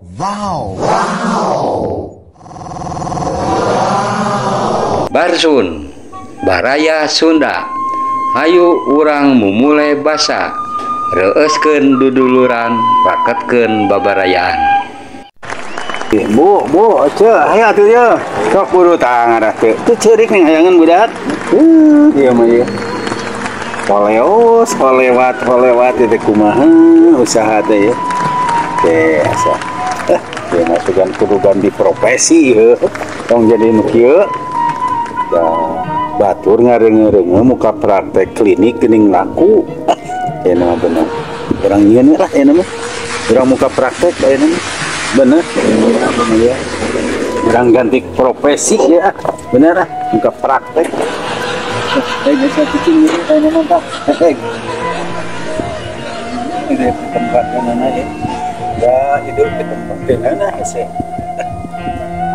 Wow. Wow. Barsun, Baraya Sunda. Hayu urang mumule basa, reueuskeun duduluran, raketkeun babarayaan. Bu, bu, ceu, hayu atuh ye. Sok buru tangan teh. Teu ceurik nih hayangan budak. Ieu mah ieu. Poleos, polewat, polewat ieu teh kumaha usaha teh ye. Teh asa. Ieu mah sugan kudu ganti profesi ieu. Tong jadi nu kieu. Da batur ngareungeun-reungeu muka praktek klinik geuning laku. Ieu mah bener. Urang nyieun lah ieu mah. Urang muka praktek ieu mah. Bener, ya. Urang ganti profesi ya, bener ah, muka praktek. Bisa cicing ini kayaknya mantap. Ini tempat mana ya? Ya hidup di tempat mana sih?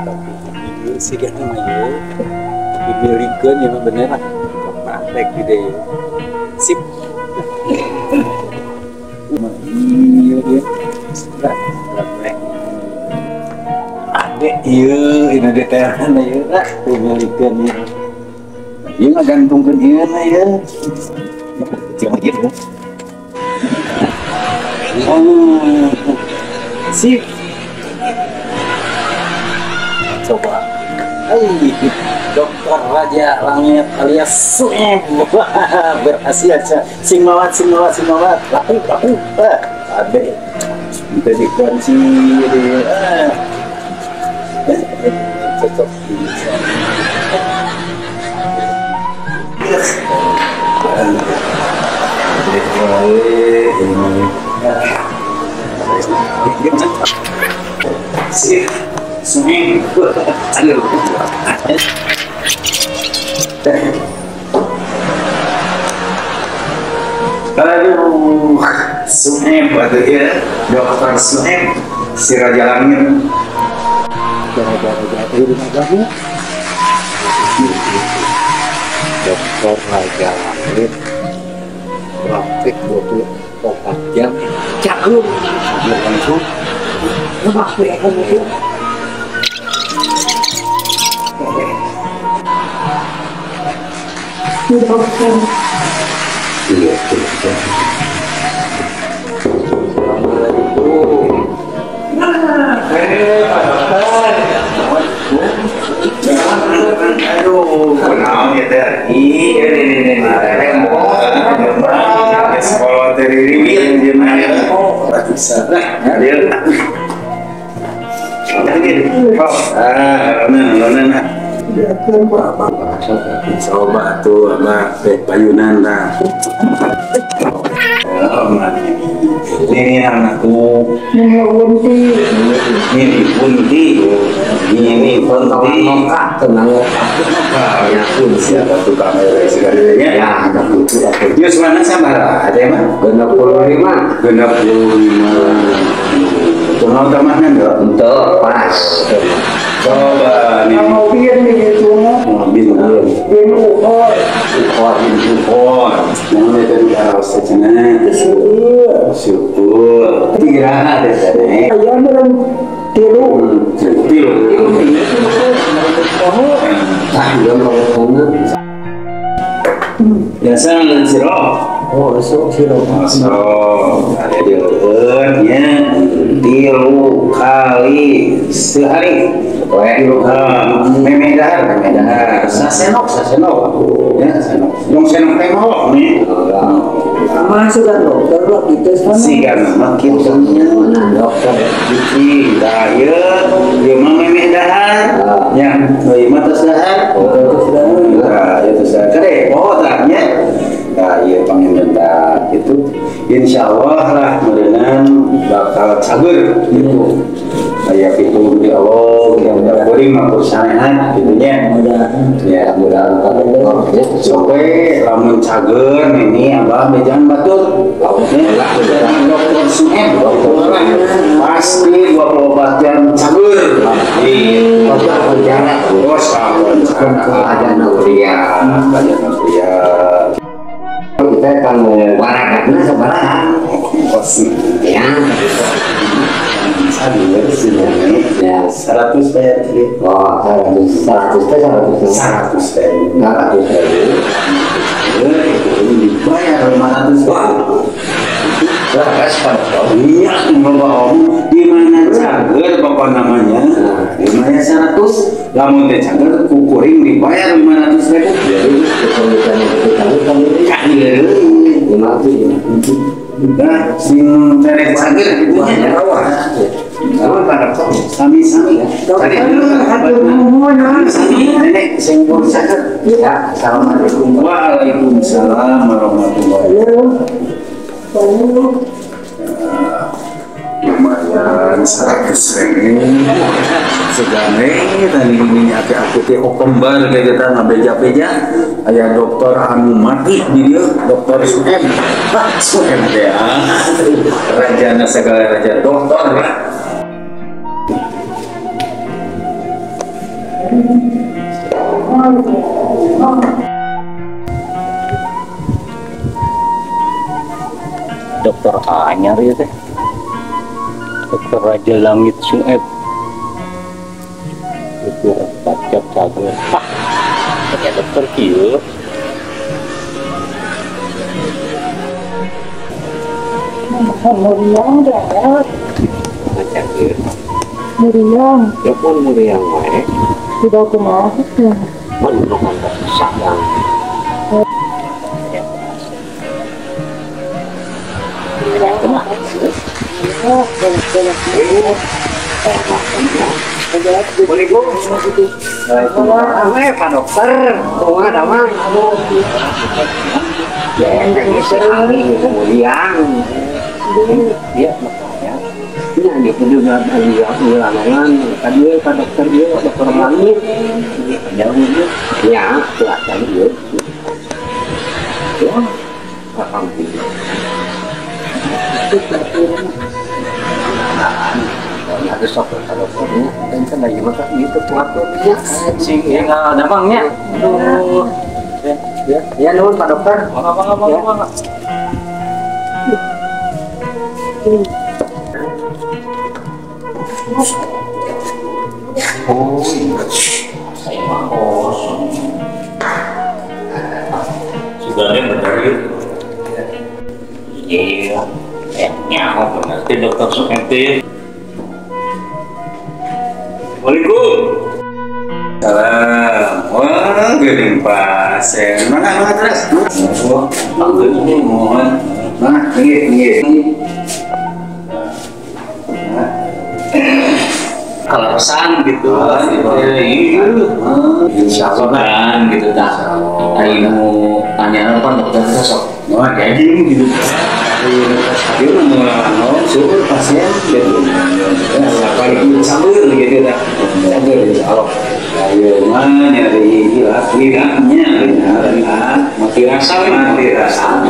Tapi itu sih kan namanya dimilikeun ya bener ah, muka praktek di deh. Sip. Iya dia. Praktek. Adek ieu ini detailna ieu lah pemilikan ieu. Ieu ngagantungkeun ieu na ieu. Jangan gitu. Oh. Sip. Coba. Hai, Dokter Raja Langit alias Sueb. Berhasil sing mawat sing mawat sing mawat. Laku laku. Adek. Minta dikunci deh. Cocok bisa. Aduh, Sueb atau ya, Dokter Sueb, si Raja Langit. Dokter Raja Langit praktek 24 jam cakep langsung iya. Aduh, kunaon ieu teh? Ih, ini sekolah teh ririwit jeung aya. Bisa lah. Dieu. Ah, nah. Coba tuh abah teh payunan lah. Ini anakku. Ini punti. Ini punti. Tenang. Ya siapa tukang segalanya? Ya, ada butuh apa? Yus mana sabaraha ada mah? 65. 65. Tunggu tamahnya enggak? Untuk pas. Coba nih. Mobil nih gitu. Mobil. Bin ukor. Ukor bin ukor. Mohon itu harus cenah. Syukur. Syukur. Tiga ada tadi. Ayam belum tilu. Tilu. Ah, belum kalau biasa sirop. Oh, sirop. Sirop. Ada di nya tilu kali sehari. Memeh dahar, memeh dahar. Sasenok, sasenok. Ya, sasenok. Dong senok teh mau nih. Masuk kan dokter lah kita sama. Si kan mah kitu dokter. Cuci dah ieu, ieu mah memeh dahar. Nya, ieu mah tos dahar. Tos dahar. Nah, ieu tos dahar. Kade, oh tah nya. Nah, ieu panginten tah kitu. Insyaallah lah meureunnan bakal cager gitu. Aya pitu di Allah, kita kuring mah sanehan kitu nya. Ya, mudah-mudahan sampai lamun cager ini abah bejan batur. Ya, dokter Sueb pasti 24 jam cager. Iya, penjara. Bos, ada Nauria. Ada Nauria. Kita kan mau barakatna sabaraha. Pasti. Ya. Sager sih ya. 100 bayar tadi. Oh, 100 teh 100. 100 ribu. 100 ribu. Ini dibayar 500 ribu. Lah, iya, di mana cager pokok namanya, di mana 100, lamun teh cager kukuring dibayar 500 ribu. Jadi keperluan itu kan itu 500. Nah, sing terek cager gitu nya. Sami-sami. Tadi sami nenek sing pun cager. Ya, assalamualaikum. Waalaikumsalam warahmatullahi wabarakatuh. Lumayan 100 ribu segane tadi ini aku teh kembar kayak kita ngabeja-beja aya dokter anu mati di dia dokter Suem. Suem teh rajana segala raja dokter lah. Dokter anyar ya teh, Dokter Raja Langit Sueb itu pacap cager. Hah, kayak dokter kieu. Muriang dah. Cager. Muriang. Ya pun muriang wae. Tidak kumaha. Mun nu sayang. Waalaikumsalam. Pak Dokter, kumaha damang? Ya, makanya. Ini ada juga ulangan. Tadi Pak Dokter dia, Dokter Langit. Ya, kelihatan dia. Ya, alhamdulillah. Ada sok kalau dokternya dan kan lagi makan gitu tuh sing ya damangnya. Aduh. Ya, ya nuhun Pak Dokter. Mangga mangga mangga. Oh, saya mah kosong. Sudah benar ya. Iya. Nyaho bener teh Dokter Suem teh. Waalaikumsalam. Salam. Wah, geuning pasien. Mana mana terus? Oh, mohon. Mana? Nggih, nggih. Kalau pesan gitu. Iya. Insyaallah kan gitu tah. Ayo tanya kan dokter sok. Wah, kayak gini gitu. Dia mengulang syukur pasien gitu. Apalagi sambil gitu dah. Sambil insyaallah. Ayo mah nyari hilafnya, mati rasa, mati rasa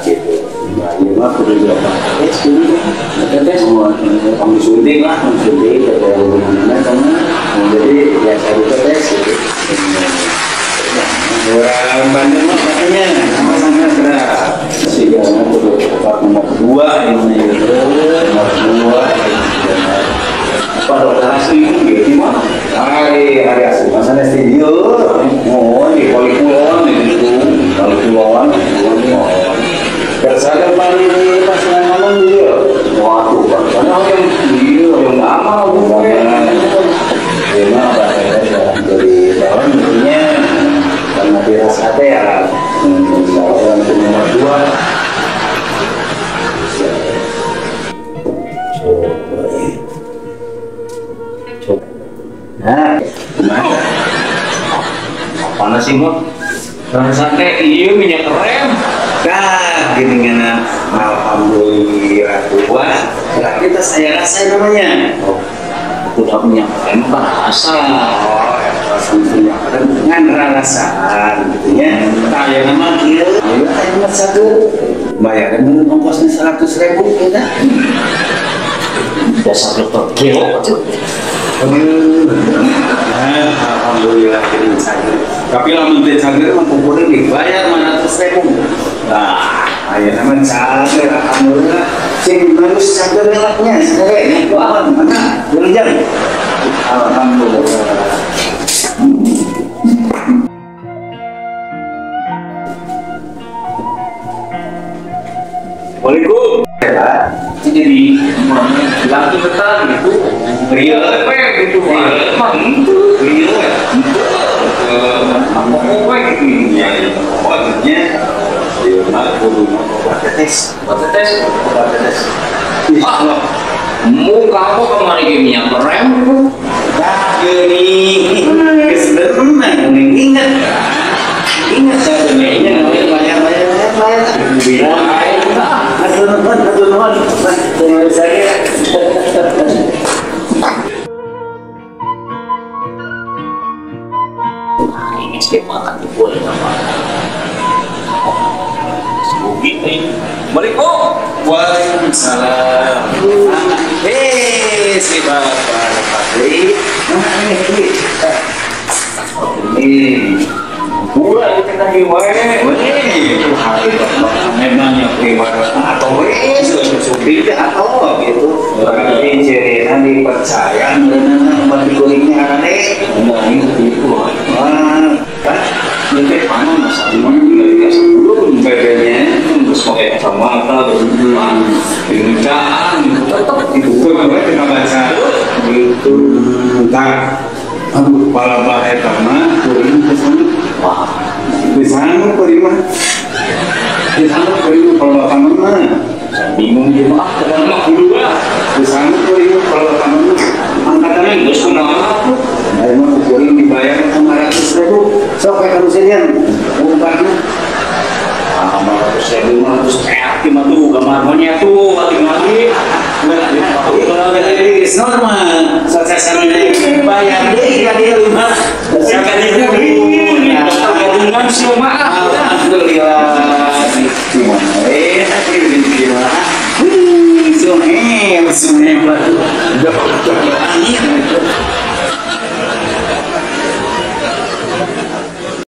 gitu. Ayo mah kudu berapa tes dulu. Tes semua konsulting lah, konsulting ke mana kamu. Jadi ya saya tes gitu. Orang Bandung mah katanya sama-sama gerak. Sehingga kudu obat nomor 2 ini gitu. Nomor 2 apa dokter asli gitu mah. Hari hari asli masana studio. Oh, di Kalikulon itu. Kalikulon. Kerjakan paling pas ngomong dia. Waduh, karena yang dia yang lama gue. Dia mah jadi tahun intinya karena dirasa teh ya. Orang nomor 2. Nah, gimana? Apaan sih, Mo? Rasanya iya minyak rem. Nah, gini ngana. Alhamdulillah tua. Nah, kita saya rasa namanya. Oh, itu udah minyak rem rasa. Oh, rasa minyak rem ngan rasaan gitu nya. Taya nama kieu, ayo aya satu. Bayaran ongkosnya 100.000 kita. Dasar dokter gelo. Nah, alhamdulillah jadi cager. Tapi lamun teu cager mah kumpulin dibayar 500.000. Nah, Ayeuna mah cager alhamdulillah. Sing bagus cager nya sagere. Doakeun mana? Wilujeng. Alhamdulillah. Waalaikumsalam. Jadi bilang tuh betah gitu. Real gitu. Emang itu real ya. Apa we gitu ya. Pokoknya dia mah kudu obat tetes. Obat tetes, obat tetes. Ah, muka aku kemarin ge minyak rem. Dah geuning. Geus beunang inget. Ingat saya ingat bayar. Atur nuhun. Tunggu saya. Ini sih makan tuh boleh apa? Sugi nih. Waalaikumsalam. Waalaikumsalam. Hei, si bapak Pak. Ini. Pura itu kan wae. Memangnya atau supi atau gitu. Berarti cirina dipercaya merenang obat digorengnya aneh. Nah, itu. Wah, kan nyampe mana masa ini sebelum bedanya terus pakai kacamata terus dinecaan tetap itu gue kita baca gitu. Entar aduh kepala bahaya mah kuring kesana. Wah, disanggup kuring mah. Disanggup kuring kalau bapak mah. Bingung dia mah, pokoknya mah kudu lah. Disanggup kuring kalau bapak mah. Angkatannya geus kumaha tuh. Ayo mah kuring dibayar 500.000. Sok kayak karusian umpamana. 500.000 500 mah tuh gambar monyet tuh tinggali. Jadi normal, sukses bayar deh kali lima. Dengan semua. Alhamdulillah. Gimana? Sungai, sungai batu. Angin.